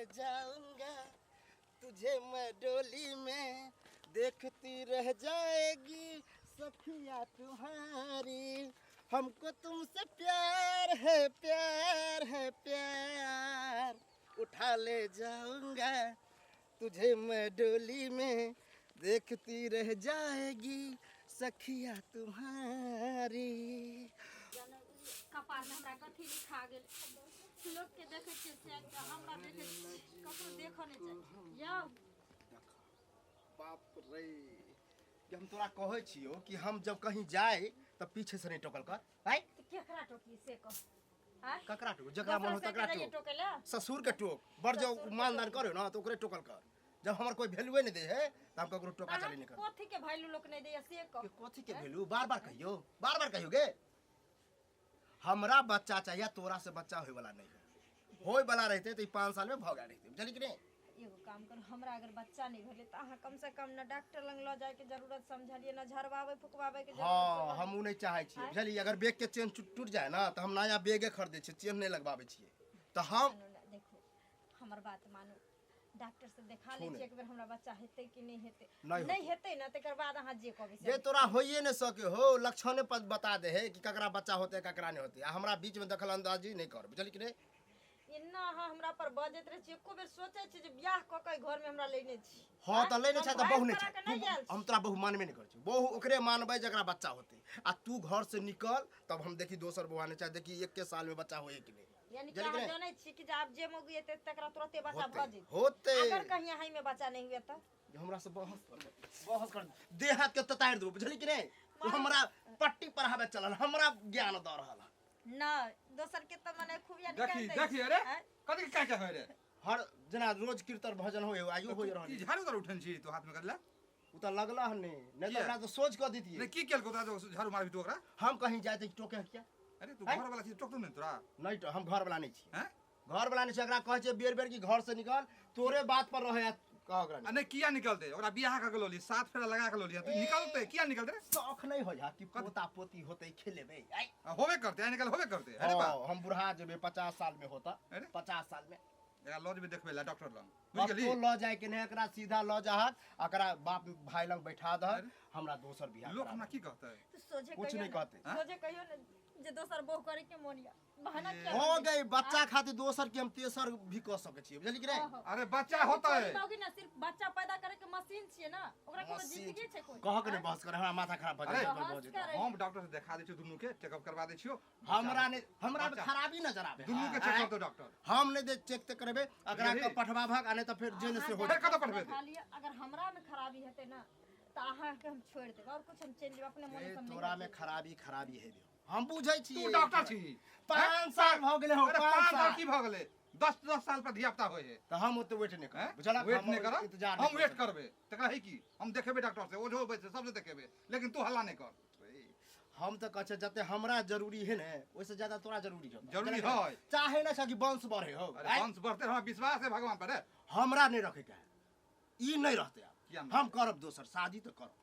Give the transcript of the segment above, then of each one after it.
ले जाऊंगा तुझे मैं डोली में, देखती रह जाएगी सखिया तुम्हारी। हमको तुमसे प्यार है, प्यार है, प्यार। उठा ले जाऊंगा तुझे मैं डोली में, देखती रह जाएगी सखिया तुम्हारी। कपार में हमरा कथी लिखा गेल? लोग के देखै छियै से आबि कऽ हमरा देखै छियै, ककरो देखऽ नहि चाही यौ। बाप रे, कि हम तोरा कहै छियौ कि हम जब कहीं जाए तऽ पीछे से नहीं टोकल कर। आय? तऽ केकरा टोकी से कह, आँय? ककरा टोक? जकरा मन हो दोसर से तकरा के जाइए टोक। टोकै लए? ससुर के टोक बड़ जो ससुर के मानदान टोक। करे ना तो ओकरे टोकल कर। जब हमर कोई वैल्यूए नहीं दे है तऽ हम ककरो टोका चाली नहीं कर। कथी के वैल्यू लोक नहि दैया से कह। कि कथी के वैल्यू? बार बार कहियो, बार बार कहियो गे। हमरा बच्चा चाहिए, तोरा से बच्चा होय वाला नहीं है। होय वाला रहते तो 5 साल में भऽ गेल रहते, बुझली कि नहीं? एगो काम करू, हमरा अगर बच्चा नहीं भेलै तऽ अहाँ कम से कम न डॉक्टर लग लऽ जायके जरूरत समझलियै, न झड़बाबै फुकबाबै के जरूरत। हाँ, हम उ नहीं चाहै छियै, बुझलियै? अगर बैग के चेन टूट जाए ना तऽ हम नया बैगे खरीदै छियै, चेन नहीं लगबाबै छियै। तऽ हम सुनू ने, देखू हमर बात मानू, डॉक्टर से देखा लै छू छियै एक बेर, हमरा बच्चा हेतै कि नहि हेतै। नहि। नहि हेतै ने तकर बाद अहाँ जे कहबै से। जे तोरा होइए नहीं सके हो, लक्षणे पर बता दे है कि ककरा बच्चा होते ककरा नहीं होते। आ हमरा बीच में दखल अंदाजी नहीं कर, बुझली कि नहीं? एना अहाँ हमरा पर बजैत रहै छी, एको बेर सोचै छी जे बियाह कऽ के घर में हमरा लेने छी? हाँ तऽ लेने हम छै तऽ भागि बहु नहीं पड़ा छै। के नहि आयल छी। हम तोरा बहु मानबे नहीं करै छी। बहु ओकरे मानबै जकरा बच्चा होते। आ तू घर से निकल तब हम देखी दोसर बहु आने चाहे, देखी एक के साल में बच्चा होए कि नहीं। यानी कि बुझली कि अहाँ नहीं? जनै छी कि जे आब जे मौगी एतै तकरा तुरते बच्चा भऽ होते जेतै? होते। अगर कहीं अहीं में बच्चा नहीं हुए तऽ? हमरा से बहस कर, बहस कर, देह हाथ के ततारि देबो, बुझली कि नहीं? ओ हमरा पट्टी पढ़ाबे चलल, हमरा ज्ञान दऽ रहल हन। नहि, दोसर के तऽ मने खूबिया देखी निकालि दै देखी छी। अरे आँय? कथी के क्या होय रे? हर जेना रोज कीर्तन भजन होय, आइयो होय रहल। ई झाड़ू तर उठन छी तू हाथ में करला? उ तऽ लगला हन नहीं, नहीं तऽ किया? ओकरा तऽ सोच कऽ दितियै। नहीं की केलको तोरा जो झाड़ू मारबी तू ओकरा? हम कहीं जाए तऽ टोके किया? अरे तू आँय? घर वाला छी, टोकतौ नहीं तोरा? नहीं तो हम घर वाला नहीं छी। हैं? घर वाला नहीं छी। एकरा कहै छियै बेर बेर कि घर से निकल, तोरे बात पर रहे कह ओकरा। आ नहीं किया निकलते? ओकरा बियाह कऽ के लोली, सात फेरा लगा के लोली, तू निकलते किया निकलते रे? शौक नहीं होय कि पोता पोती होते खेलेबै। आइ आ, होबे करते, आ निकल होबे करते। अरे बा। हाँ, हम बुढ़ा जेबै 50 साल में होता। अरे? 50 साल में एकरा लऽ जेबै देखबै ला डॉक्टर लग, बुझि गेली? कतौ लऽ जाय के नहीं, एकरा सीधा लऽ जाहक, एकरा बाप भाई लग बैठा दहक। अरे? हमरा दोसर बियाह लोक करा हमरा दे। की कहतै? तऽ सोझे कुछ कहियौ नहीं ने, कहतै। आँय? सोझे कहियौ ने जे दोसर बहु करे के मोन या बहाना किया हो बनबै? गई बच्चा खातिर दोसर के हम तेसर भी कऽ सकै छियै, बुझली कि नहीं? आहो। अरे बच्चा होतै। छोरी मौगी ने सिर्फ बच्चा पैदा करे के मशीन छियै ना, ओकरा कोनो मशीन जिंदगी छै कोई? कहक नहीं बहस कर, हमरा माथा खराब भऽ अरे, जाइ बहस करे। हम डॉक्टर से देखा दै छियौ, दुनू के चेकअप करवा दै छियौ। हमरा नहीं, हमरा बच्चा। खराबी नजर आबे। दुनू के चेक करतौ डॉक्टर। हम नहीं दे चेक ते करेबे, एकरा बुझली? के पठवा भाग, आ नहीं तऽ फेर जे ने से हो। फेर कतऽ पठबेतै? देखा लिअ, अगर हमरा में खराबी हेतै ना तऽ अहाँके हम छोड़ि देब और कुछ हम चलि जेब अपने मोने ए, से हम नहीं तोरा में करबै। खराबी खराबी हेबे, हम बुझै छियै। तू डॉक्टर छी। 5 साल भऽ गेलै हो। अरे 5 5 साल साल की भऽ गेलै? 10 10 साल पर धिया पुता होइ है। तऽ हम ओते वेट नहीं करब, हैं? बुझलक? वेट हम नहीं करब? इंतजार हम नहीं वेट करब। करबे तकरा है की हम देखेबे डॉक्टर से, ओझो बैसे सबसे देखेबे, लेकिन तू हल्ला नहीं कर। हम तऽ कहै छियै जते हमरा जरूरी है ने ओहिसे ज्यादा तोरा जरूरी हो। जरूरी है। चाहे ना छै कि वंश बढ़े हो। अरे आँय? वंश बढ़ते, हमरा विश्वास है भगवान पर है। हमरा नहीं रखे के है, ई नहीं रहते आब। किया नहीं? हम करब दोसर शादी तऽ करब।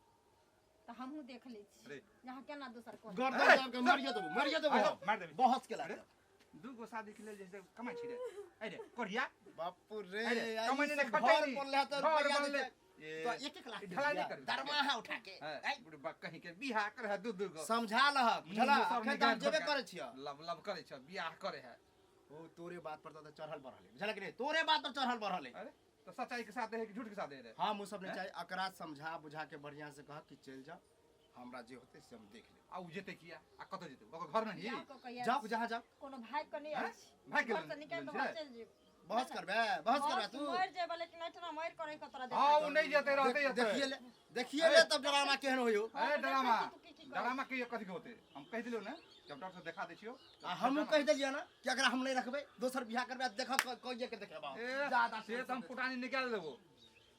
तऽ हमहूँ देख लै छी अरे। यहाँ केना दोसर कऽ गर्दन अरे, दाबि के मरिए देबो, मरिए देबो। अरे, मारि देबी। बहस के अरे, लागल। दू गो शादी के लेल जे छै कमाइ छी रे, अरे कोढ़िया। बापू रे। अरे, आई कमाइ नहि सब खटै घर नी। बनले है तऽ घर रुपैआ बनले। देतै। ए, तो एक एक लाख ई ढलाई नहि करबी। दरमाहा उठा के हैं, आइ, बुढ़बा कहीं के बियाह करे है दू दू गो। समझा लहक, बुझला? मुँह सब अखन तऽ हम निकालि जेबे के करै छियह। लब लब करै छ, बियाह करे है। ओ तोरे बात पर तऽ चढ़ल बढ़ल है, बुझलक नहि? तोरे बात पर चढ़ल बढ़ल है। अरे तो सच्चाई के साथ है कि झूठ के साथ है रे? हम ओ सब नहीं हैं? चाही। एकरा समझा बुझा के बढ़िया से कह कि चलि जाओ, हमरा जे होतै से हम देख लेब। आ उ जेतै किया? आ कतऽ जेतै? ओकर घर नहीं? बियाह कऽ के आयल जाओ छी। जहाँ जाओ। कोनो भाग के नहि आयल हैं? छी। भागि के घर से निकालि लेने कऽ छियै? चलि जेब। बहस करबे, बहस करबे तू? मरि जेबै लेकिन एहिठिना मरि कऽ रहि कऽ तोरा हाँ, उ नहीं जेतै, रहतै एतै। देखिए ले, देखिए ले तब ड्रामा केहन होइयो। अरे ड्रामा, तू की की करै? ड्रामा के कथी के होतै? हम कहि देलियौ ने कि हम डॉक्टर से देखा दै छियौ। आ हमहूँ कहि देलियै ने कि एकरा हम नहीं रखबै, दोसर बियाह करबै, आ देखऽ कहिए के देखेबा। ए, ज्यादा से तऽ हम फुटानी निकालि देबो।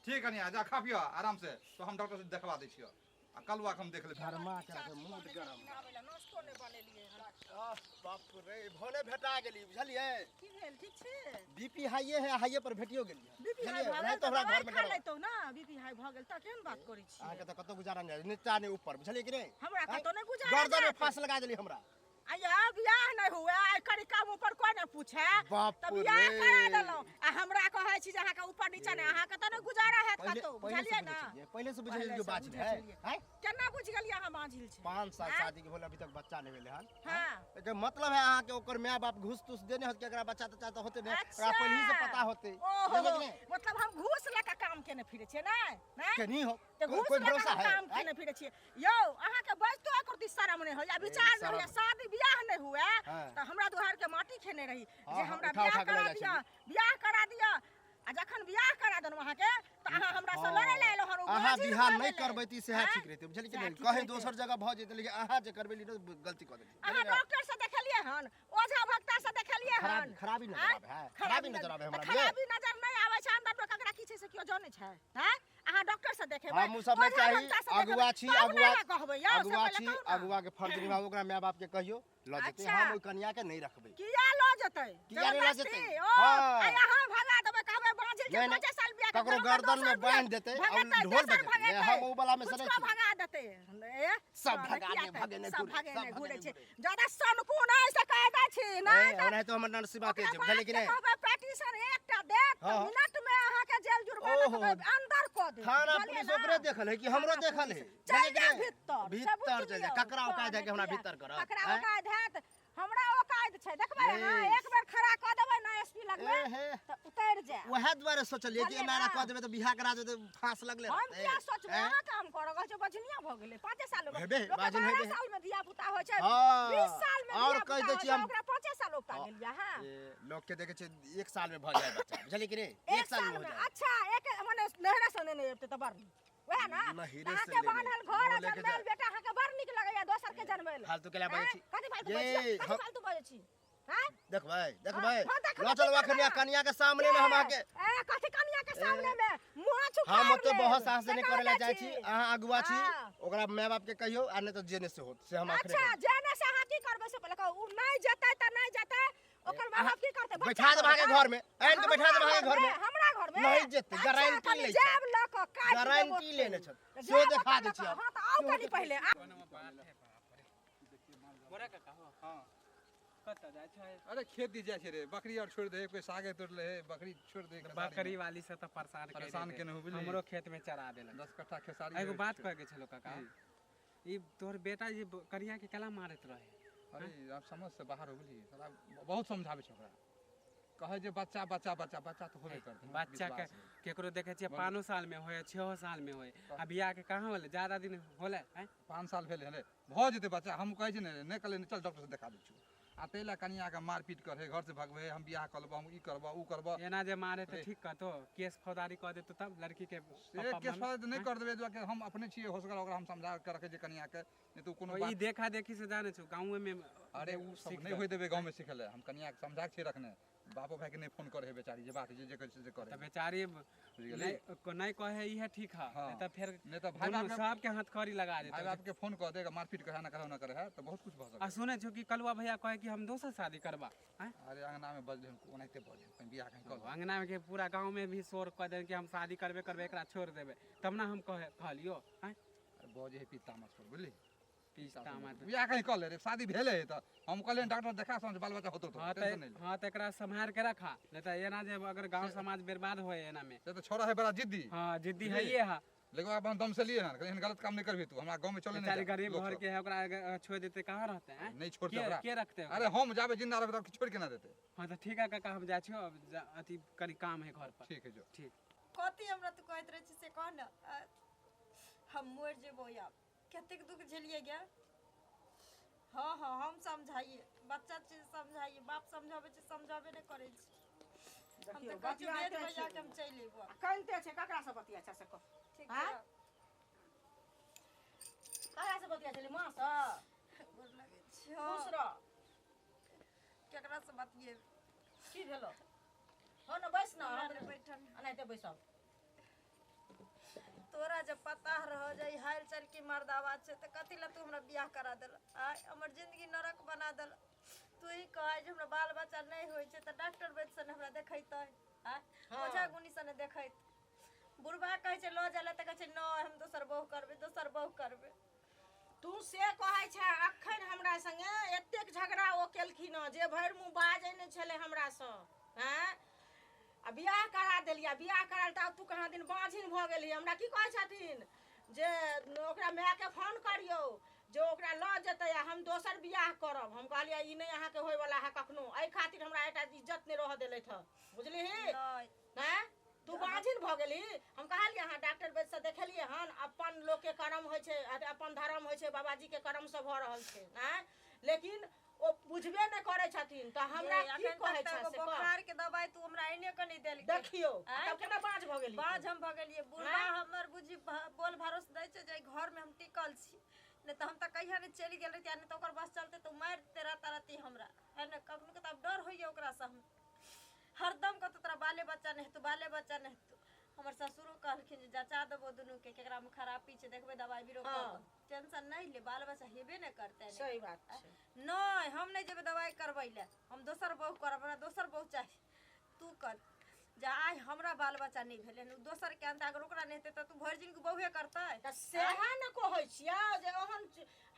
ठीक कनिया, जा खा पियो आराम से, तो हम डॉक्टर से देखवा दै छियौ। आ कलुआ के हम देख लेबै। गरमा के रखे, मूड गरम। आबै लए नाश्तो नहि बनेलियै हन। आह, बाप रे, भने भेटा गेली, बुझलियै? की भेल, ठीक छी? बीपी हाइए है, हाइए पर भेटियो गेलियै। बीपी हाई बुझलियै? भऽ नहि गेल तऽ हमरा दवाइ घरमे खा गड़बड़। लैतौ ने। बीपी हाई भऽ गेल तऽ केहन बात करै छी? अहाँके तऽ कतौ गुजारा नहि, नीचा नहि ऊपर, बुझलियै कि नहि? हमरा कतौ नहि गुजारा गर्दन में जायत। फांस लगा देली हमरा। आया बियाह नहि हुए, आइ करी काम ऊपर कोई नहि पूछे बाप तऽ बियाह रे। करा देलहुँ आ हमरा कहै नीचा नहि अहाँके तऽ नहि गुजारा हैत पहिले कतौ पहिले से बुझलियै बुझै ने छलियै पहिले से बुझै पहिले छलियै से बाजिल बुझै है छलियै। हैं केना बुझि गेलियै अहाँ बाझिल छै 5 साल आँय? शादी के भेल अभी तक बच्चा नहीं भेलै हन हाँ एकर मतलब है अहाँ के ओकर माय बाप घूस तूस देने होत कि एकरा बच्चा तच्चा तऽ होते नहीं अच्छा। ओकरा पहिले से पता होते ओहो बुझलियै कि नहि? मतलब हम घूस लऽ कऽ काम केने फिरै छियै नहि नहि के नहीं हो तऽ कोई घूस कोई लऽ कऽ भरोसा हम है काम आँय? केने फिरै छियै यौ अहाँके बजितो एको रत्ती शरम नहि होइए विचार नहि होइए शरम। शादी बियाह नहि हुए हाँ। तऽ हमरा दुहार के माटी खेने रही हाँ, जे हाँ, हमरा उठा बियाह उठा के करा लऽ जाइ दिअ बियाह करा दिअ आ जखन बियाह करा देलहुँ अहाँके तऽ अहाँ हमरा से लड़ै लए एलहुँ हन ओ अहाँ बाजिल बियाह भऽ नहीं गेलै। करबै तऽ ई सएह आँय? ठीक रहतै बुझलियै कि सएह नहीं ठीक कहीं रहितै। दोसर जगह भऽ जेतै लेकिन अहाँ जे करबै ली गलती कऽ देलियै अहाँ बुझलियै ने? डॉक्टर से देखेलियै हन ओझा भक्ता से देखेलियै हन खराबी खराबी नजर आँय? आबै है खराबी नजर आबै तऽ हमरा खराबी नजर नहि आबै छै अंदर मे ककरा की छै से केओ जानै छै हैं अहाँ डॉक्टर से देखेबै हम उ सब नहि ओझा चाही भक्ता से देखेबै, अगुआ छी तब ने अगुआ अहाँ कहबै यौ से अगुआ पहिले छी कहू ने। अगुआ के फर्ज निभाबू ओकरा माय बाप के कहियो लऽ जेतै अच्छा। हम ओहि कनिया के नहि रखबै किया लऽ जेतै किया नहि लऽ जेतै? जबरदस्ती, ओ हाँ। आ अहाँ भगा देबै कहबै बाँझिल छै नहि, नहि। पाँचे साल बियाह के ककरो गाँवमे गर्दन दोसर में बियाह बान्हि देतै आ भगेतै, ढोल दोसर बजेतै। भगेतै। हम उ वला में से नहि कुछो छी। भगा देतै ए, सब साला भगा किया दे, तऽ भगेने सब घुरे, भगेने सब घुरे भगेने छै घुरे। ज्यादा सनकू नहि से कह दै छी नहि ए, तऽ ओनाहितो हमर नरसिबा तेज ओकरा छै बुझलियै कि बाप के नहि कहबै पेटिशन एकटा देत तऽ हाँ। मिनट में अहाँके जेल जुर्माना ओहो। के अंदर कऽ देत थाना बुझलियै पुलिस ना? ओकरे देखल है कि हमरो थाना देखल है पुलिस। चलि बुझलियै कि जाउ नहि? भीतर से भीतर बुझि चलि जाउ लियौ। ककरा औकात है कि हमरा किया? भीतर करत ककरा आँय? औकात हैत हमरा औकात छै देखबै ए। अहाँ एक बेर खड़ा कऽ देबै ना एसपी लगमे ए हे तऽ उतरि जायब वएह दुआरे सोचलियै कि बुझलियै एना ना? कऽ देबै तऽ बियाह करा देबै तऽ फांस लगले हम रहतै किया सोचबै आँय? अहाँ काम करऽ कहै छै बजनिया भऽ गेलै पाँचे साल मे हेबे, लोकके बाजिन 12 हेबे। साल मे धिया पुता होइ छै हाँ, 20 साल मे और धिया कहि पुता दै होइ छी छै हम- ओकरा पाँचे साल उपता हाँ। गेलियै अहाँ ए, लोक के देखै छै एक साल में भऽ जाय बच्चा बुझलियै कि नहि एक साल हो में जाय अच्छा एक मने नहरा से नेने अबितै तऽ बड़ नीक वएह ना नहिरे से अहाँके लेने। बान्हल घर आ वो लेके जनमेल जा। बेटा अहाँके बड़ नीक लगैया दोसर के जनमेल फालतू के ला बजै छी कथी फालतू ये, बजै छी कथी हम- फालतू बजै छी हैं देखबै देखबै हाँ, देखबै, लऽ चलू की अखन करबै? कनिया के सामने में हम अहाँके ए कथी कनिया के सामने में मुंह छुपा हम ओते बहस अहाँ से नहि करे लए जाइ छी छी अहाँ अगुआ छी हाँ। ओकरा माय बाप के कहियौ आ नहि तऽ जेने से होत से हम अखने अच्छा जेने से अहाँ की करबै से पहिले कहू उ नहि जेतै तऽ नहि जेतै ओकर माय बाप की करतै बैठा देब अहाँके घर में आनि के बैठा देब अहाँके घर में हमरा घर में नहि जेतै, अच्छा, गारंटी कनि लै छै। जायब लऽ कऽ काटि देब गारंटी ओतै। लेने छथि। जायब सेहो देखा ओतऽ दै लऽ छी कऽ। हम। हँ तऽ आउ कनि पहिले आ- बोरा काका हो हाँ कतऽ जाइ छै अरे खेत दी जाइ छै रे बकरी और छोड़ दे कोई सागे तोड़ ले बकरी छोड़ दे खेसारी बकरी में। वाली से तऽ परेशान करि परेशान देतै। केने हो बुझलिही। हमरो खेत में चरा देलक 10 कट्ठा खेसारी एगो है। बात कहे के छलो काका की? ई तोहर बेटा जे करिया के केला मारैत रहे अरे आब समझ से बाहर हो गेली साला बहुत समझाबै छै ओकरा कहै जे बच्चा बच्चा बच्चा बच्चा तऽ होबे करतै हमरा बच्चा के विश्वास है। केकरो देखै छियै पाँचो साल में होए छहो साल में होए आ बियाह के कहाँ होले ज्यादा दिन होले हैं 5 साल भेलै हन भऽ जेतै बच्चा हम कहै छी ने नहि कहलै चल डॉक्टर से देखा दै छियौ आ ताहि लए कनियाके मारपीट करे घर से भगबै हम बियाह कऽ लेबौ हम ई करबौ उ करबौ एना जे मारे तऽ रे। ठीक कहतो केस फौजदारी कऽ देतो तब लड़की के से पप्पा केस मम्मी फौजदारी तऽ नहि कर देबै एहि दुआरे हम अपने छियै होशगर ओकरा हम समझा के रखै छियै कनियाके नहि तऽ उ कोनो ई बात देखा देखी से जाने छौ गाँवे में अरे उ सब सीख नहि जाए। होय देबै गाँवमे सिखै लए हम कनियाके समझा के छियै रखने बापो भाइके नहि फोन करै है बेचारी जे बात है जे जे करै छै से करै तऽ बेचारी बुझि गेलियै नहीं नहीं कहे इहे ठीक है हाँ। नहीं तऽ फेर नहि तऽ भाय दुनू बापके सबके हथकड़ी लगा भाय देतौ बापके फोन कऽ देगा मारपीट करे ना करे ना करे है तऽ बहुत कुछ भऽ आ सकै सुनै छौ कि कलुआ भैया कहे कि हम दोसर शादी करबा आँय? अरे अंगना में बजले हम ओनाहिते बजले कहीं बियाह कहीं कऽ अंगना में के पूरा गांव में भी शोर कऽ देन कि हम शादी करबे करबे एकरा छोड़ देबे तब ना हम कहे कहलियो आँय? अरे बजे है पीता मत पर बुझली पीसता मत बियाह कहीं कऽ ले रे शादी भेले है तऽ हम कहलियै डॉक्टर देखा समझ बाल बच्चा होतो हाँ तो तऽ टेंशन नहीं ले हाँ तऽ एकरा सम्हार के रखा नहीं तऽ एना जे अगर गांव समाज बर्बाद होए एना में से तऽ छोड़ा है बड़ा जिद्दी हाँ जिद्दी बुझलियै? है ये है लेकिन अपन दम से लिए हन एहन गलत काम नहीं करबी तू हमरा गांव में चले नहीं बेचारी जा, गरीब लोक घर सब। के है ओकरा अगर छोड़ देते कहाँ रहते हैं नहीं छोड़ते के ओकरा के रखते अरे हम जाबे जिंदा रहबे तब छोड़ के ना देते हाँ तो ठीक है काका हम जाइ छियो अब अथी कनी काम है घर पर ठीक है जो ठीक कथी हमरा तू कहैत रहै छी से कह ने हम मरि जेबो आब कतेक दुख झेलिए गे हाँ हाँ हम समझाइए बच्चा चीज समझाइए बाप समझाबै छै समझाबे नहि करै छै हम देखियौ तऽ कहै छी बतियाइते वेद भैया छै के हम चलि अयबो आ कनिते छै ककरा से बतिया छै से कह ठीक आँय? छै ककरा से बतिया छलै माँ से गोर लगै छी खुश रह केकरा से बतियेबै की भेलो हो ने बैस न हमरा नहि बैठल एनाहिते बैसब तोरा जब पता रह जाई हाल चाल की मर्दावा छै तऽ कथी लए तू हमरा बियाह करा देल आय हमर जिंदगी नरक बना देल तू ही कहे जे हमरा बाल बच्चा नहि होइ छै तऽ डॉक्टर वैद्य से ने हमरा देखैतै आय ओझा गुनी से ने देखैत बुढ़बा कहै छै लऽ जाइ लए तऽ कहै छै नहि हम दोसर बहु करबै दोसर बहु करबै तू से कहै छै अखन हमरा संगे एतेक झगड़ा ओ केलखिन हँ जे भरि मुँह बाजै नहि छलै हमरासँ आँय आ बियाह करा देलियै। बियाह कराल तऽ आब तू कहाँ दिन बाँझिन भऽ गेलही। हमरा की कहै छथिन जे ओकरा मायके फोन करियौ जे ओकरा लऽ जेतै आ हम दोसर बियाह करब। हम कहलियै ई नहि अहाँके होयवला है कखनो, एहि खातिर हमरा एकटा इज्जत नहि रहऽ देलथि हँ, बुझलिही? नहि तू बाँझिन भऽ गेलही। हम कहलियै अहाँ डॉक्टर वैद्यसँ देखेलियै हन? अपन लोकके करम होइ छै, अपन धर्म होइ छै, बाबाजीके करमसँ भऽ रहल छै। आँय, लेकिन ओ बुझबे नहि करै छथिन तऽ हमरा की कहै छै से? बोखार के दवाई तू हमरा एने के नहि देलकै। देखियौ तब केना बाँझ भऽ गेली? बाँझ हम भऽ गेलियै। बुढ़बा हमर बुझी बोल भरोस दै छै जे घर में हम टिकल छी, नहि तऽ हम तऽ कहिया नहि चलि गेल रहितियै। नहि तऽ ओकर बस चलते तऽ मारि देते राताराती हमरा, है ने? कखनो के तऽ आब डर होइए ओकरासँ। हम हरदम कहतौ तोरा बाले बच्चा नहि हेतौ, बाले बच्चा नहि हेतौ। हमर ससुरो कहलखिन जे जचा देबो दुनूके, केकरामे खराबी छै देखबै, दवाइ बीरो करब, टेंशन नहि ले, बाल बच्चा हेबे नहि करतै। सही बात छै। नहि, हम नहि जेबै दवाइ करबै लए, हम दोसर बहु करब, हमरा दोसर बहु चाही। तू कर जे आइ हमरा बाल बच्चा नहि भेलै हन, दोसरके अनतै। अगर ओकरा नहि हेतै तऽ तू भरि जिनगी बहुए करतै? तऽ सएह ने कहै छियौ जे ओहन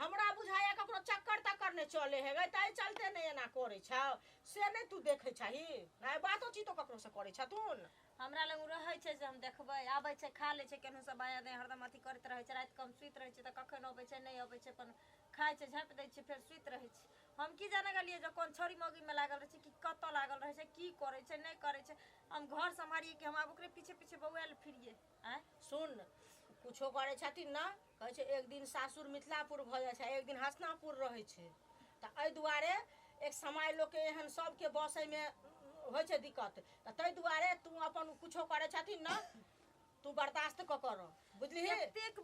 हमरा बुझाइया ककरो चक्कर तक्कर नहि चले हेबै, ताहि चलते नहि एना करै छौ, से नहि तू देखै छही? नहि बातो चीतो ककरो से करै छथुन? हमरा लग रहै छै से हम देखबै। आबै छै, खा लै छै केनहु से, बायाँ दायाँ हरदम अथी करैत रहै छै। रातिके हम सुति रहै छियै तऽ कखन अबै छै नहि अबै छै, अपन खाइ छै, झाँपि दै छियै, फेर सुति रहै छै। हम की जाने गेलियै जे कोन छौड़ी मौगीमे लागल रहै छै कि कतऽ लागल रहै छै, की करै छै नहि करै छै। हम घर सम्हारियै कि हम आब ओकरे पीछे पीछे बौआयल फिरियै? आँय सुन, कुछो करै छथिन ने, कहै छै एक दिन सासुर मिथिलापुर भऽ जाइ छै, एक दिन हसनापुर रहै छै। तऽ एहि दुआरे एक समय लोकके एहन सबके बसैमे होइ छै दिक्कत। तऽ ताहि दुआरे तू अपन कुछो करै छथिन ने, तू बर्दाश्त कऽ कर, बुझलिही?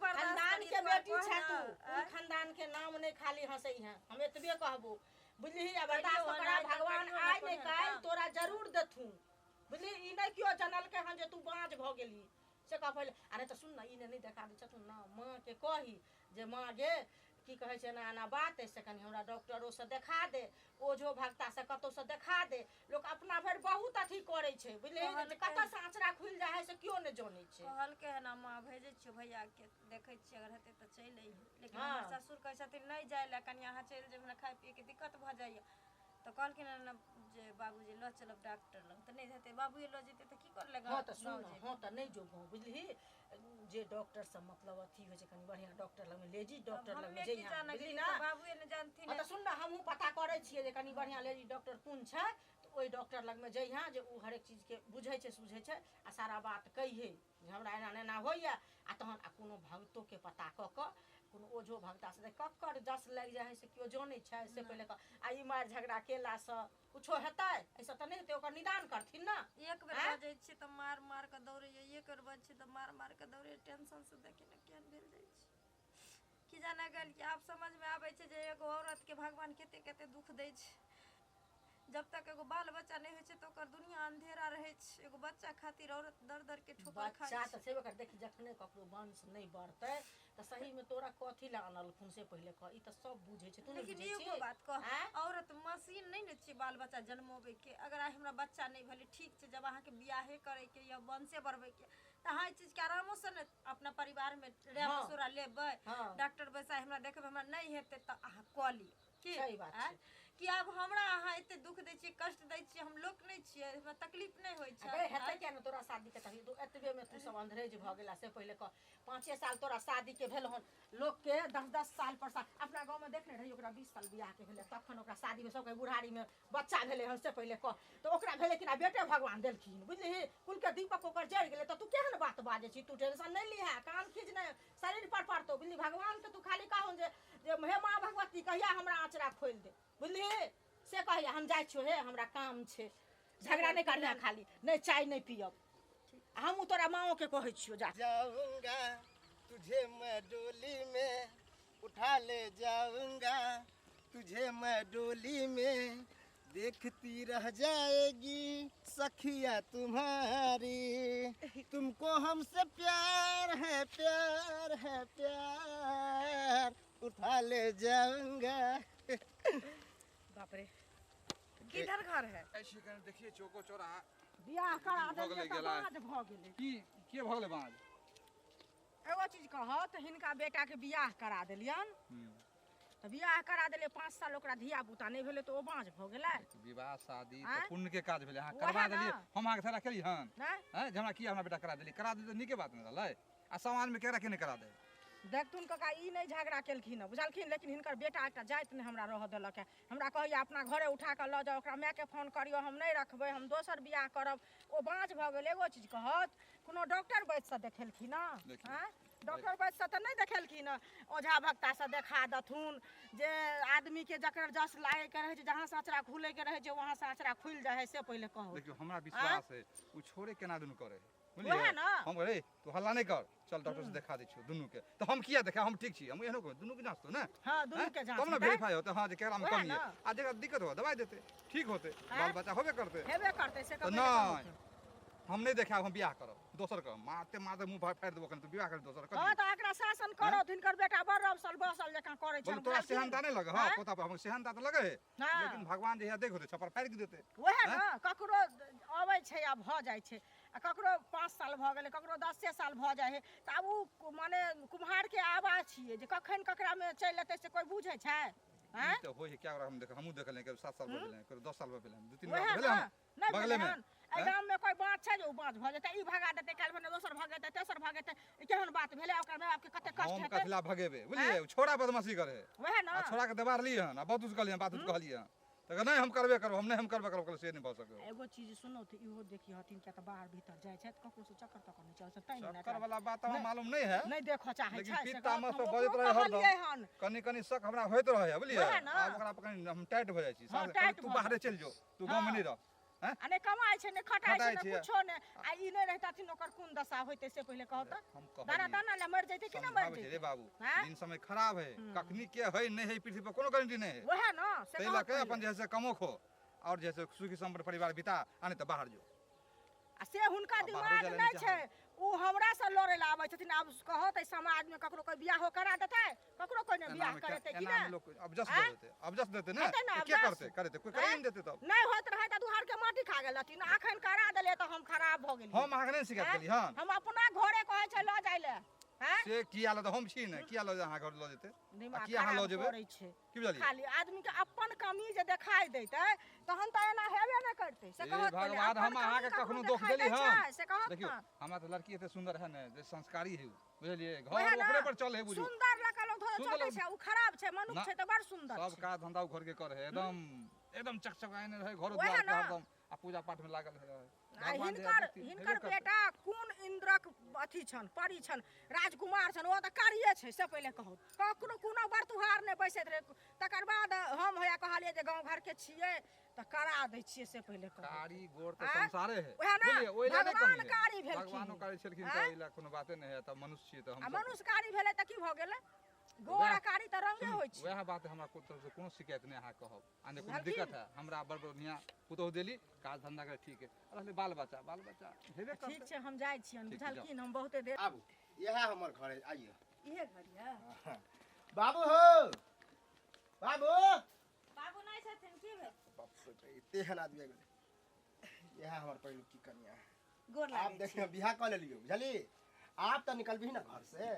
खानदान के बेटी छै तू, कुल खानदान के नाम नहि खाली हंसै है, हम एतबे कहबो, बुझलिही? आ बर्दाश्त करा, भगवान आइ नहि काल्हि तोरा जरूर देथुन, बुझलिही? ई नहि केओ जनलकै हन जे तू बाँझ भऽ गेलही, से कह पहिले। अरे तऽ सुन ने, ई नहि देखा दै छथुन ने, माँके कही जे माँ गे, की कहै छै, एना एना बात अइ, से कनि हमरा डॉक्टरोसँ देखा दे, ओझो भगतासँ कतहुसँ देखा दे। लोक अपना भरि बहुत अथी करै छै, बुझलिही? कतऽसँ आँचरा खुलि जाइ हइ से केओ नहि जनै छै। कहलकै हन माँ, भेजै छियौ भैयाके, देखै छियै अगर हेतै तऽ चलि अइहे। लेकिन हमर ससुर कहै छथिन नहि जाइ लए, कनि अहाँ चलि जेबै, हमरा खाइ पियैके दिक्कत भऽ जाइए। तऽ कहलखिन हन जे बाबूजी लऽ चलब डॉक्टर लग, तऽ नहि हेतै, बाबूए लऽ जेतै तऽ की कर लए? हँ तऽ सुन, हँ तऽ नहि जो गाँव, बुझलिही? जे डॉक्टर सब मतलब अथी होइ छै, कनि बढ़िआँ डॉक्टर लगमे, लेडीज डॉक्टर लगमे जइहे, बुझली ने? बाबूए ने जानथिन। हँ तऽ सुन ने, हमहूँ पता करै छियै जे कनि बढ़िआँ लेडीज डॉक्टर कोन छै, तऽ ओहि डॉक्टर लगमे जइहे जे ओ हरेक चीजके बुझै छै सुझै छै, आ सारा बात कहिहे जे हमरा एना एना होइए। आ तहन आ कोनो भगतोके पता कऽ कऽ, कोनो ओझो भगतासँ, ककर जस लागि जाइ हइ से केओ जनै छै? से पहिले कह। आ ई मारि झगड़ा केलासँ कुछो हेतै? एहिसँ तऽ नहि हेतै, ओकर निदान करथिन ने। एक बेर बजै छियै तऽ मार मार कऽ दौड़ैए, एक बेर बजै छियै तऽ मार मार कऽ दौड़ैए। टेंशनसँ देखी ने केहन भेल जाइ छै, की जाने गेलियै। आब समझमे आबै छै जे एगो औरतके भगवान कते कते दुःख दै छै। जब तक एगो बाल बच्चा नहि होइ छै तऽ ओकर दुनिया अंधेरा रहै छै। एगो बच्चा खातिर औरत दर दर के ठोकर खाइ बच्चा तऽ छेबे कर। देखी, जखने ककरो वंश नहि बढ़तै तऽ सहीमे तोरा कथी लए अनलखुन से पहिले कह। ई तऽ सब बुझै छै, तू नहि लेकिन बुझै एगो छी? बात कह, औरत मशीन नहि ने छियै बाल बच्चा जन्मोबैके। अगर आइ हमरा बच्चा नहि भेलै, ठीक छै, जब अहाँके बियाहे करैके या वंशे बढ़बैके तऽ अहाँ एहि चीजके आरामोसँ ने अपना परिवारमे राय मशवरा लेबै, डॉक्टर बैसाइ हमरा देखबै, हमरा नहि हेतै तऽ अहाँ कऽ लिअ। की सही बात छै। कि आब हमरा अहाँ एते दुख दै छियै, कष्ट दै छियै, हम लोक नहि छियै? हमरा तकलीफ नहि होइ छै? अरे हेतै किया ने? तोरा शादी के तकलीफ, तू एतबे में तू सब अंधरेज भऽ गेला से पहिले कह। 5 साल तोरा शादी के भेल हन, लोक के 10-10 साल पर अपना गाँव में देखने रही, ओकरा 20 साल बियाह के भेलै तखन ओकरा शादी में सबके बुढ़ारी में बच्चा भेलै हन, से पहिले कह। तऽ ओकरा भेलै कि ना? बेटे भगवान देलखिन, बुझलिही? कुल के दीपक ओकर जरि गेलै। तऽ तू केहन बात बाजै छी? तू टेंशन नहि लिहे, कान खींच नहि शरीर पर पड़तौ, बुझली? भगवान के तू खाली कहून जे जे हे माँ भगवती, कहिया हमरा आँचरा खोलि दे, बुझलिही? से कहिया। हम जाइ छियौ हे, हमरा काम छै। झगड़ा नहि करिहे खाली, नहि चाय नहि पियब। हमहूँ तोरा माँओ के कहै छियौ, जा। जाऊंगा तुझे मैं डोली में उठा ले जाऊंगा, तुझे मैं डोली में देखती रह जाएगी सखिया तुम्हारी, तुमको हमसे प्यार है, प्यार है, प्यार, उठा ले जाऊंगा। बाप रे, किधर घर है? ऐसे कने देखिए चौको चौराहा। बियाह करा भऽ देलियै गेलै तऽ गेलै। बाज भऽ गेलै। की के भऽ गेलै बाज? एगो चीज कहत, हिनका बेटाके बियाह करा देलियन तऽ बियाह करा देलियै 5 साल ओकरा धिया पुता नहि भेलै तऽ ओ बाँझ भऽ गेलै। विवाह शादी तऽ आँय? पुण्य के काज भेलै, अहाँ वएह करवा ने। देलियै, हम अहाँके थोड़ा केली हन? नहि। आँय, जे हमरा किया हमरा बेटा करा देलियै, करा देलियै तऽ नीके बात ने रहलै। आ समाजमे केकरा के नहि करा दे? देखथुन काका, ई नहि झगड़ा केलखिन हँ, बुझलखिन, लेकिन हिनकर बेटा एकटा जाति नहि हमरा रहऽ देलक हँ। हमरा कहैया अपना घरे उठा कऽ लऽ जाउ, ओकरा मायके फोन करियौ, हम नहि रखबै, हम दोसर बियाह करब। ओ बाँझ भऽ गेल। एगो चीज कहत, कोनो डॉक्टर वैद्यसँ देखेलखिन हँ? देखियौ। आँय, डॉक्टर वैद्यसँ तऽ नहि देखेलखिन हँ, ओझा भक्तासँ देखा देथुन जे आदमीके जकर जस लागैके रहै छै, जहाँसँ अँचरा खुलैके रहै छै वहाँसँ अँचरा खुलि जाइ हइ, से पहिले कहू। देखियौ, हमरा विश्वास है ओ छोड़े केना दुनू करे है, बुझलियै? वएह ने। हम रे तू हल्ला नहि कर, चल डॉक्टर से देखा दै छियौ दुनू के। तऽ हम किया देखा, हम ठीक छी, हम एहनो कहबै दुनू के जाँच तो ने। हँ, दुनू के जाँच तब ने हेतै। वेरीफाई होतै, हँ, जे केकरा में वएह कमी है ने। आ जेकरा दिक्कत हो दवाई देतै, ठीक होतै, बाल बच्चा होबे करतै। हेबे करतै से तऽ कहबै। नहि, हम नहि देखायब, हम बियाह करब दोसर करब, मारते मारते मुँह फाड़ि देबो कनि, तू बियाह कर दोसर कर। हँ, तऽ एकरा शासन करत, हिनकर बेटा बड़ रबसल बसल जकाँ करै बोलू छनि। तोरा बुझलखिन? सेहनता नहि लगे? हँ। आँय? पोता पर हम सेहनता तऽ लगे है, हँ। लेकिन भगवान जहिया देख होतै छप्पर फाड़ि के देतै। वएह ने, ककरो अबै छै आ भऽ जाइ छै, आ ककरो 5 साल भऽ गेलै, ककरो 10 साल भऽ जाइ हइ, तऽ आब ओ माने कुम्हारके आवाज छियै जे कखन ककरामे चलि एतै से कोइ बुझै छै? आँय? ई तऽ होइ है, क्या हम देख, हमहूँ देखलियै, कभी 7 साल भऽ गेलै, कभी 10 साल भऽ गेलै, 2-3 वएह बार भेलै ने हन नहि भेलै बगलेमे। हन एहि आँय? गाममे कोइ बाँझ छै जे ओ बाँझ भऽ जेतै, ई भगा देतै, काल्हि भने दोसर भगेतै, तेसर भगेतै, ई केहन बात भेलै? ओकर माय बापके कते कष्ट हम हेतै। कथिला भगेबै, बुझलियै? ओ छोड़ा बदमाशी करे है। वएह ने। आ छोड़ा के देबारलियै हन आ बहुत कुछ कहलियै हन, बात उत कहलियै हन, तऽ कहै, नहि हम करबे करब, हम नहि हम करबे करब, कहलियै से नहि भऽ सकै। एगो चीज सुनू तऽ, इहो देखी हथिन, किया तऽ बाहर भीतर जाइ छथि, ककरो से चक्कर तक्कर नहि चलै छै, तैं ने चक्कर वाला बात हमरा मालूम नहि है। नहि देखऽ चाहै लेकिन छै पीत से तामस गप पर हम बजैत ओकरो रहै हरदम। कहलियै हन। कनि कनि शक हमरा होइत रहै है, बुझलियै? वएह ने। आब ओकरा पर कनि हम टाइट भऽ जाइ छी। हँ, साँझ टाइट तू भऽ बाहरे जाइ। चलि जो, तू गाँवमे हँ। नहि रह। हैं? आ नहि कमाइ छै, नहि खटाइ छै, खटाइ नहि छै। कुछो नहि। आ ई नहि रहितथिन ओकर कोन दशा होइतै से पहिले कहू तऽ। हम दाना कहलियै दाना लए मरि जैतै कि नहि मरि समझाबै छै रे जैतै? बाबू, हैं? दिन समय खराब है, कखनी के है नहि है पृथ्वी पर कोनो गारंटी नहि है। वएह ने से ताहि कहत लऽ के पहिले। अपन जे है से कमो खो और जे है से सुखी सम्पन्न परिवार बिता, आ नहि तऽ बाहर जो। आ से हुनका आ बाहरो दिमाग जाय लए नहि नहि छै, ओ हमरा से लड़ै लए आबै छथिन। आब कहत एहि समाजमे ककरो कोइ बियाहो करा देतै, ककरो कोइ नहि बियाह एनामे करेतै कि एनामे नहि? लोक अबजस आँय? दऽ देतै, अबजस देतै ने। हेतै ने तऽ के अबजस? करतै? करेतै कोइ करे आँय? नहि देतै तब। नहि होइत रहै तऽ दुहार के माटि खा गेल रहथिन, अखन करा देलियै तऽ हम खराब भऽ गेलियै। हम अहाँके नहि शिकायत आँय? केली हन। हम अपना घरे कहै छै लऽ जाइ लए। आँय? से किया लऽ, हम छी ने, किया लऽ अहाँ घर लऽ जेतै? आ दिमाग किया अहाँ लऽ खराब जेबै? करै छै। की बुझलियै? खाली आदमी के अपन कमी जे देखाई देतै तहन तऽ एना हेबे नहि करतै, से हे कहत पहिले। भगवान, अपन हम कमी अहाँके ककरो कखनो दोख देखाइ देली दै हन? छै, से कहत देखियौ, ने। हमरा तऽ लड़की एते सुन्दर है ने जे संस्कारी है उ, बुझलियै? वएह घर ने। ओकरे पर चल है बुझू। सुन्दर लऽ कऽ लोक थोड़े सुन्दर चलै लऽ- छै, ओ खराब छै, मनुख ना। छै तऽ बड़ सुन्दर सब छै। काज धंधा उ घर के करे है, एकदम एकदम चकचकाने रहे घर वएह द्वार के ने। हरदम, आ पूजा पाठ में लागल रहे। आ भगवान जे हिनकर देथिन, हेबे हिनकर करतै। बेटा कोन इन्द्रक अथी छनि, परी छनि, राजकुमार छनि, ओ तऽ कारिये छै से पहिले कहू। ककरो कोनो बरतुहार नहि बैसैत रहै, तकर बाद हम हैया कहलियै जे गाँव घरके छियै तऽ करा दै छियै, से पहिले कहू। कारी गोर तऽ आँय? संसारे है, वएह ने, बुझलियै? ओहि लए नहि भगवान कमी है। कारी भेलखिन। भगवानो कारी छलखिन आँय? तऽ एहि लए कोनो बाते नहि है, तऽ मनुष्य छियै तऽ आ हम सब- मनुष्य कारी भेलै तऽ की भऽ गेलै? गोर वएह- आ कारी तऽ रंगे सुनू, होइ छै। वएह बात है, हमरा कोनो तरफ से कोनो शिकायत नहि अहाँ कहब आ नहि कोनो बुझलखिन? दिक्कत है। हमरा बड़ बढ़िआँ पुतोहु देली, काज धंधा करे ठीक है, रहलै बाल बच्चा, बाल बच्चा हेबे ठीक करतै। छै, हम जाइ छियनि। ठीक छै, जाउ। बुझलखिन, हम बहुते देर आबू, इएह हमर घर है, आइए। इहे घर यऽ? बाबू हो, बाबू। बाबू नहि छथिन, की भेल? बाप रे, एते एहन आदमी आबि गेलै। इएह हमर पहिलुकी कनिया है। गोर आप लागै छी। देखियौ, बियाह कऽ लेलियौ, बुझली? आप तऽ निकलबही ने घर से,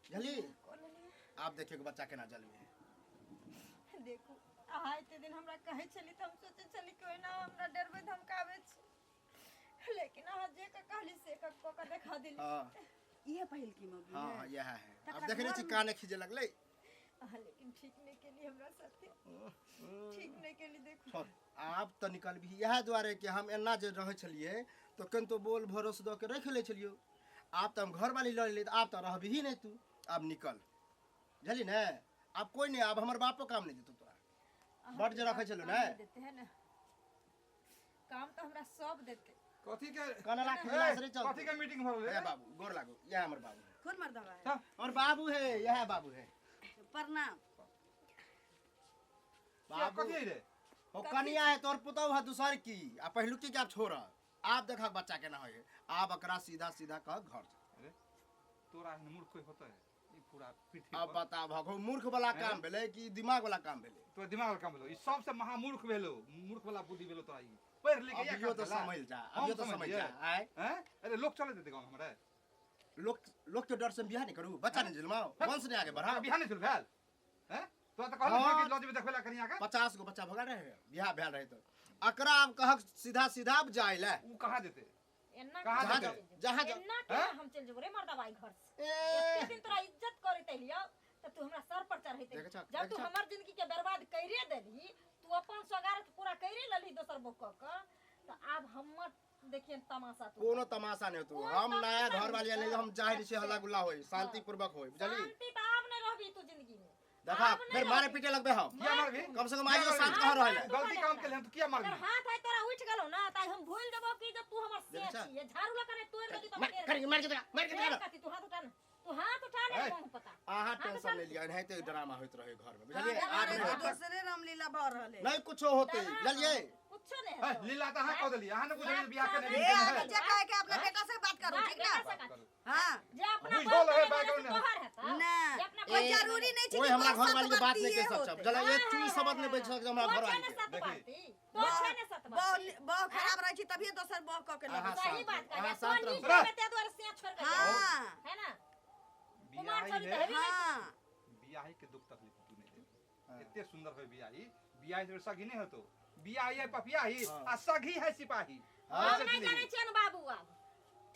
बुझली? कऽ लेलियै। आप देखियौ कि बच्चा केना जलमे है। देखू, अहाँ एते दिन हमरा कहै छली तऽ हम सोचै छली कि ओहिना हमरा डरबै धमकाबै छी, लेकिन अहाँ जे कऽ कहली से कऽ कऽ कऽ देखा देली। हाँ। इहे पहिलकी मौगी हाँ। है? हाँ, इएह है। तकरा आब देखने छी घरमे- काने खींचे लगलै। अहाँ लेकिन ठीक नहि केली हमरा साथे, ठीक नहि केली। देखू, छोड़, आब तऽ निकलबही। इएह दुआरे कि हम एना जे रहै छलियै तऽ कनितो बोल भरोस दऽ के राखि लै छलियौ। आब तऽ हम घरवाली लऽ लेलियै, तऽ आब तऽ रहबही नहि तू, आब निकल, बुझली ने? आब कोइ नहि, आब हमर बापो काम नहि देतौ तोरा। अहाँके बड जे रखै बाप छलहुँ काम ने। नहि देते है ने, काम तऽ हमरा सब देते। कथी के कनला खिजला से नहि कथी चलतै। के मीटिंग भऽ हे रहलै? बाबू, गोर लागू, इएह हमर बाबू है। कोन मर्दबा है? हमर बाबू है, इएह बाबू है। प्रणाम। बाबू कथी है रे? हो, कनिया है तोर, पुतहु है दूसर की, आ पहिलुकी के आब छोड़। आब देखा बच्चा केना होइ है। आब एकरा सीधा सीधा कह घर जा। अरे तोरा एहन मूर्ख कोइ होतै ई पूरा पृथ्वी अब पर? बता भगो, मूर्ख वाला काम भेलै कि दिमाग वाला काम भेलै? तोरा दिमाग वाला काम भेलो ई, सबसे महामूर्ख भेलो, मूर्ख वाला बुद्धि भेलो तोरा ई, पढ़ लिख के इएह अभियो काम तो भेला? समझ जा, हम अभियो तो समझ समझियै? जा। आय? हैं? अरे लोग चले देते गाँव हमरा? लोक लोक के डर से हम बियाह नहीं करू, बच्चा नहीं जन्माओ, वंश नहीं आगे बढ़ाओ? बिहान नहि भेल? हैं तोरा तऽ कहलियै हाँ। कि लऽ जेबै देखबै ला कनिया के। 50 गो बच्चा भगा रहे, बियाह भेल रहे। तऽ एकरा आब कहक सीधा सीधा आब जाय ले। उ कहाँ जेतै? एना कहाँ जहाँ जेतै? जाओ, जहाँ जाओ। एना केना हैं? हम चलि जेबो रे मर्दवा ई घर से? ए एते दिन तोरा इज्जत करैत एलियौ तऽ तू हमरा सर पर चढ़ैत देखै छहक, जब देखै तू छहक। हमर जिंदगी के बर्बाद कइरे देलही, तू अपन स्वगारत पूरा कइरे लेलही दोसर बो कऽ कऽ, तऽ आब हमर देखियन तमाशा तू। कोनो तमाशा नहीं होतो। कोनो हम नया तमाशा घर वाली नहीं। नहीं, हम जाहिर से हल्ला गुल्ला होई, शांति हाँ। पूर्वक होई, बुझली? शांति तऽ आब नहि रहबी तू जिंदगी में। देखा आब नहीं फिर मारे रहबी। पीटे लगबे हम। किया मारबी? कम से कम आज किया शांत मारबी? कहाँ रहले? गलती काम केले हन, तू किया अगर मारबी? हाथ आइ तोरा उठि गेलौ ना तऽ आइ हम भूलि जेबौ कि जब तू हमर देखै से छह? छियै झाड़ू लऽ कऽ तोड़ि देली तऽ मार फेर कर, मार के देखा, मार के फेर देखा। कथी? तू हाथ उठा ने, तू हाथ उठा ने। ए। मुँह पता अहाँ हाथ टेंशन उठा नहीं ने। लिया, एनाहिते ड्रामा होइत रहे घर में, हाँ, बुझलिए? आब अरे नहीं होतै। दोसरे रामलीला भऽ रहल है। नहीं कुछो होते, बुझलिए? कुछो नहीं है हेतौ। लीला तऽ अहाँ कऽ देलियै, अहाँ ने बुझलियै बियाह केने ए केने है। आगे जे कहे के अपना बेटा से बात करू, ठीक बेटा ना? से कथी? हाँ। जे अपना बुझल बाप है, के बैकग्राउंड से में। तोहर हेतौ। ना जे अपना कोई बाप के जरूरी नहीं छै कोई कि हमरा बड़ घर वाली के बात नहीं सतवर्तीये कह सकता। होतै। बुझलिए? एक चीज शब्द नहीं बच सकता हमरा घर तो वाली छै ने के। सतबाती, तो छै ने सतबाती। बहू बहू खराब रहै छै तभिए दोसर बहू कऽ के अहाँ लबै छै। सही शांत बात रहू, कहलियै। अहाँ तो शांत रहू। नीक रहबै ताहि दुआरे से छोड़ि कऽ गेल। हाँ। है ना? कुमार बियाही छोड़ी तऽ है हेबी नहि। हाँ। बियाही के दुख तकलीफ तू नहीं देबी। एते सुंदर होय बियाही, बियाही से सगी नहीं होतो, बियाही है पपियाही आ सगी है सिपाही। हाँ। हम ऐसे नहि जिंदगी। जानै छियनि बाबू आब।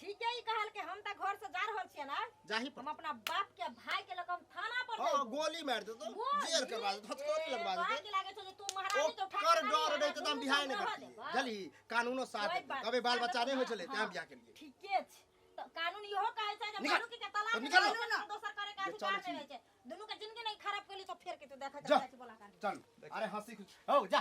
ठीके ई कहल के हम तऽ घर से जा रहल छियनि आब। जाही पर। हम अपना बाप के भाई के लऽ कऽ हम थाना पर हाँ, जेबौ। गोली मार देतो, गोली? जेल करवा देतो, हथकड़ी लगवा ए, तोरा देतो। की लागै छौ जे तू महारानी के उठा ओकर के डर आनली रहै तऽ हम दुनू बियाह नहि संग रहऽ करतियै, देबौ। बुझली? कानूनो साथ कोइ देतै। बात कभी बाल बच्चा नहीं होइ छलै, हाँ। तें बियाह केलियै। ठीके छै। तऽ कानून इहो कहै छै जे निकल। मनुख के तलाक तऽ निकल। देला से दोसर करे के जे अधिकार चल नहि रहै छै। दुनू के जिंदगी नहि खराब केली तऽ फेर के तू देखै जा। जाइ छी बोला कानून। चल, अरे हंसी खुशी हो जा।